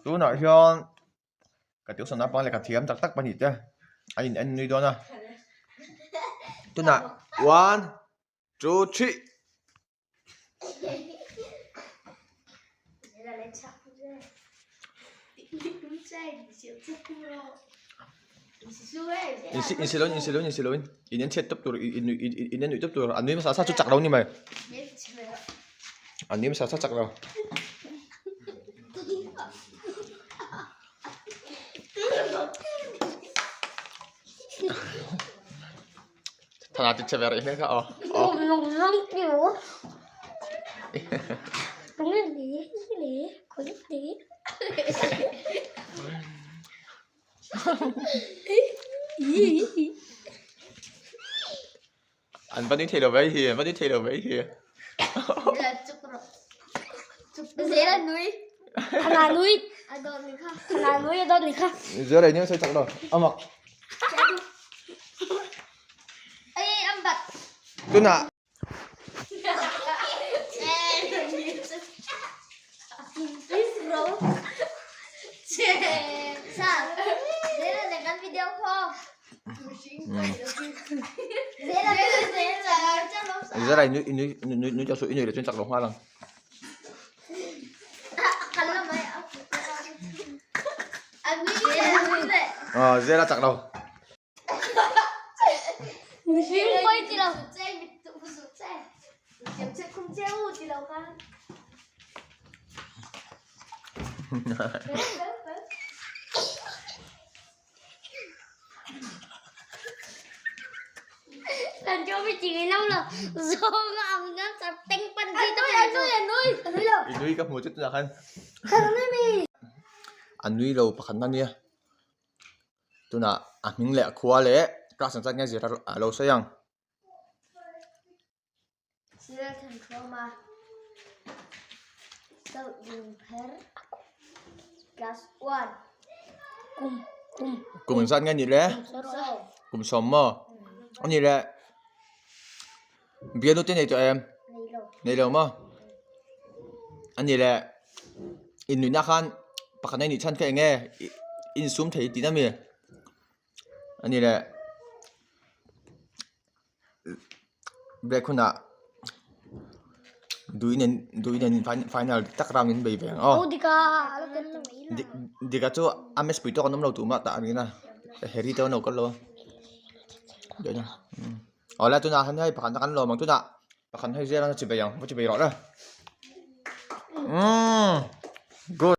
Tunah hian ka tuition naupang lehkha thiam tak tak pahnih te an in en nui dawn a tunah one two three. Insi lo in insi lo in insi lo in in en chhiat tawp tur in in en nuih tawp tur a nui hmasa sa chu chak lo ni mai a nui hmasa sa chak lo. Thana ti che ve rih hmel kha aw. An va nui thei lo mai hi, an va nui thei lo mai hi. Zela in sawi chak lo, a mak. Tunah. Zela in nui nui nui chak suh, i nui leh chuan chak lo nghal ang. Aw zela chak lo. I nui ka hmu che tunah khan a nui lo pakhat na nia tunah a hming leh a khua leh class ang chan nge zir a lo sawi ang. Kum engzat nge nih le? Kum sawm maw? A nih le bialnu te nei tawh em? Nei lo maw? A nih le innuihna khan pakhat na i nih chhan kha eng nge i insum thei tihna mi? A nih le. Break hunah duin an duin an final tak round in bei ve ang aw Dika chu a match pui tawk an awm lo tuma tah a ni na Harry te an lo kal lo a aw lai tunah hian hei pakhat kan lawm ang tunah pakhat hei zel a chi bei ang va chi bei rawh le umm good.